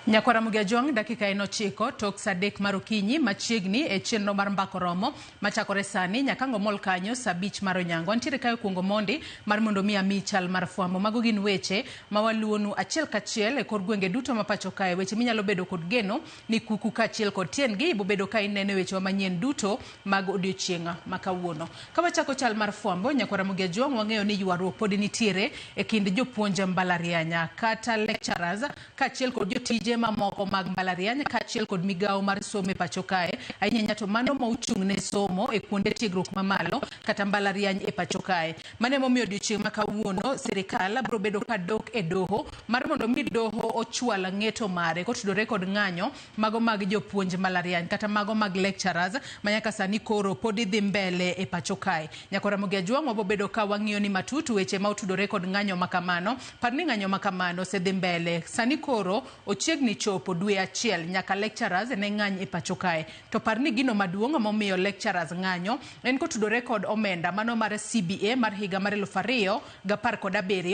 Nyakwara Mugia Jwang', dakika en 9 tok sa 3 mar okinyi, machiegni e chenro mar Mbako Romo machakore sani nyaka ngomol kanyo sa 5 mar onyango. Antiere kae kuongo mondi mar mondo mi ami chal mar fwambo. Mago gin weche ma waluwonu achiel kachiel e kor gwenge duto ma pacho kae, weche minyalo bedo kod geno ni kuku kaachiel kod tiendgi ibobedo ka ineno e wechewa manyien duto mag odiochieng' ma kawuono. Ka wachako chal mar fwambo, Nyakwara Mugia Jwang', wang'eyo ni ywaruok pod nitiere e kind jopuonj mbalariany kata lecturers kaachiel kod jotije mamoko mag mbalariany kaachiel kod migawo mar somo e pacho kae, ahinya ahinya to mano ma ochung' ne somo e kuonde tiegruok mamalo kata mbalariany e pacho kae. Mano emomiyo odiochieng' ma kawuono sirikal biro bedo ka dok e doho mar mondo mi doho ochwal ng'eto mare kotudore kod ng'anyo mago mag jopuonj mbalariany kata mago mag lecturers ma nyaka sani koro pod dhi mbele e pacho kae. Nyakwara Mugia Jwang', wabobedo ka wang'iyo ni matut weche ma otudore kod ng'anyo ma kamano. Par ni ng'anyo ma kamano osedhi mbele, sani koro ochiegni chopo dwe achiel nyaka lecturers ne ng'any e pacho kae. To par ni gino maduong' momiyo lecturers ng'anyo en kotudore kod omenda mano mar CBA mar higa mar 2017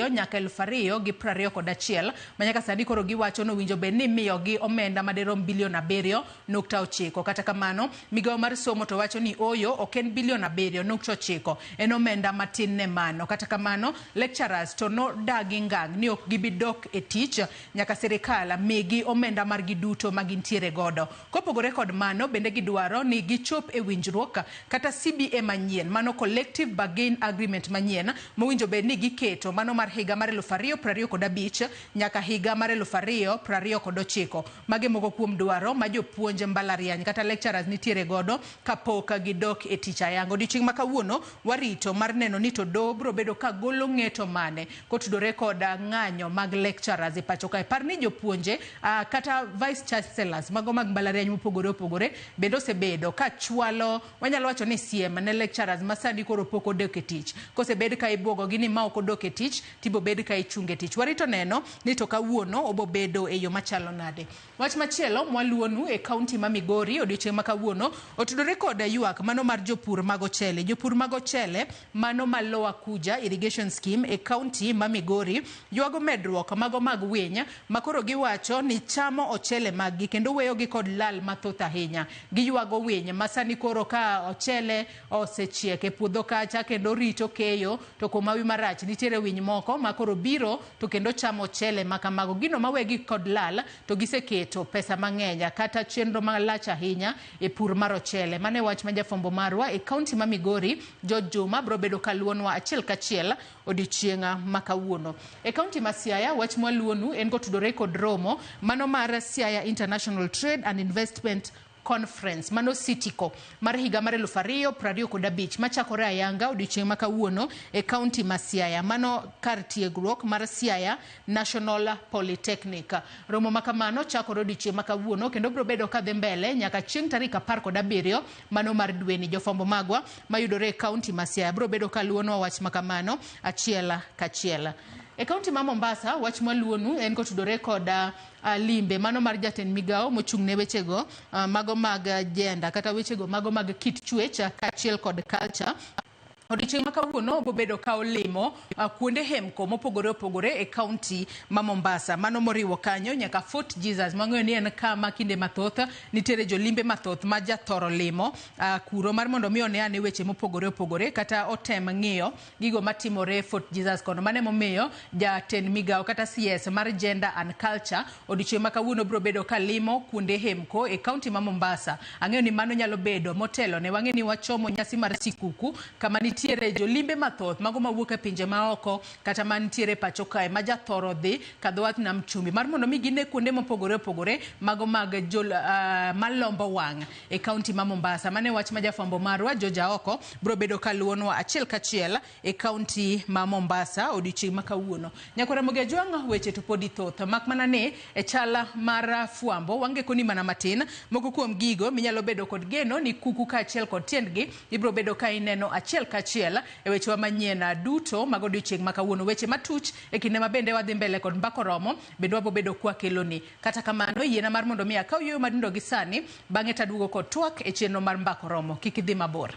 nyaka 2021, ma nyaka sani koro giwacho ni owinjo bed ni imiyogi omenda madirom bilion 7.9. Kata kamano, migawo mar somo to wacho ni oyo, ok en bilion 7.9, en omenda matin ne mano. Kata kamano, lecturers to nodagi ngang' ni ok gibi dok e tich nyaka sirikal migi omenda margi duto ma gintiere godo. Kopogore kod mano, bende gidwaro ni gichop e winjruok kata CBA manyien, mano Collective Bargain Agreement manyien mowinjo bed ni giketo, mano mar higa mar 2025 nyaka higa mar 2029. Mage moko kuom dwaro ma jopuonj mbalariany kata lecturers nitiere godo kapok gidok e tich ayanga. Odiochieng' ma kawuono warito mar neno ni to doho biro bedo ka golo ng'eto mane kotudore kod ng'anyo mag lecturers e pacho kae. Par ni jopuonje kata vice chancellors mago mag mbalariany mopogore opogore bende osebedo ka chwalo, wanyalo wacho ni siem ne lecturers ma sani koro pok odok e tich. Kosebed ka ibuogo gi ni ma ok odok e tich, tibobed ka ichunge e tich. Warito neno ni to kawuono obobedo e yo machalo nade. Wach machielo mwaluwonu e kaunti ma Migori odiochieng' ma kawuono otudore kod ywak mano mar jopur mag ochele. Jopur mag ochele mano ma Lower Kuja Irrigation Scheme e kaunti ma Migori ywago medruok mago mag winy ma koro giwacho ni chamo ochele maggi kendo weyogi kod lal mathoth ahinya. Giywago winy ma sani koro ka ochele osechiek e puodho kacha kendo rito keyo, to kuom hawi marach nitiere winy moko ma koro biro to kendo chamo ochele ma kamago. Gino mawegi kod lal to giseketo pesa mang'eny kata chenro malach ahinya e pur mar ochele. Mano e wach ma jafwambo marwa e kaunti ma Migori, George Juma, biro bedo kaluwonwa achiel kachiel odiochieng' ma kawuono. E kaunti ma Siaya, wach mwaluwonu en kotudore kod romo mano mar Siaya International Trade and Investment Conference, mano Sitico, mar higa mar 2025 machakore ayanga odiochieng' ma kawuono e kaunti ma Siaya, mano kar tiegruok mar Siaya National Polytechnic. Romo ma kamano chakore odiochieng' ma kawuono kendo biro bedo kadhi mbele nyaka chieng' tarik 17 mano mar dweni. Jofwambo magwa mayudore e kaunti ma Siaya biro bedo kaluwonwa wach ma kamano achiel kachiel. E kaunti ma Mombasa, wach mwaluwonu en kotudore kod limbe mano mar jatend migawo mochung' ne wechego mago mag gender kata wechego mago mag kit chwech kaachiel kod culture. Odiochieng' ma kawuono obobedo ka olimo kuonde hemko mopogore opogore e kaunti ma Mombasa, mano moriwo kanyo nyaka Fort Jesus, mwang'eyo ni en kama kinde mathoth nitiere jolimbe mathoth ma jathoro limo kuro mar mondo mi one ane weche mopogore opogore kata otem ng'iyo gigo matimore Fort Jesus kono. Mano emomiyo jatend migawo kata CS mar Gender and Culture odiochieng' ma kawuono biro bedo ka limo kuonde hemko e kaunti ma Mombasa. Ang'eyo ni mano nyalo bedo motelo ne wang'e ni wachomo nyasi mar sikuku kama nitiere jolimbe mathoth mago mawuok e pinje maoko kata mantiere pacho kae ma jathoro dhi kadho wath nam chumbi mar mondo mi gine kuonde mopogore opogore mago mag jol, malombo wang' e kaunti ma Mombasa. Mano e wach ma jafwambo marwa George Aoko biro bedo kaluwonwa achiel kachiel e kaunti ma Mombasa odiochieng' ma kawuono. Nyakwara Ramogi Ajwang', weche to podi thoth, mak mana ni e chala mar fwambo wangeko ni mana matin moko kuom gigo minyalo bedo kod geno ni kuku kaachiel kod tiendgi ibiro bedo ka ineno achiel kachiel e wechewa manyien duto mag odiochieng' ma kawuono. Weche matuch e kinde ma bende wadhi mbele kod Mbako Romo bende wabobedo kwakeloni. Kata kamano, yiena mar mondo mi akaw yueyo matindo gi sani, bang'e taduogo kod twak e chenro mar Mbako Romo. Kik idhi mabor.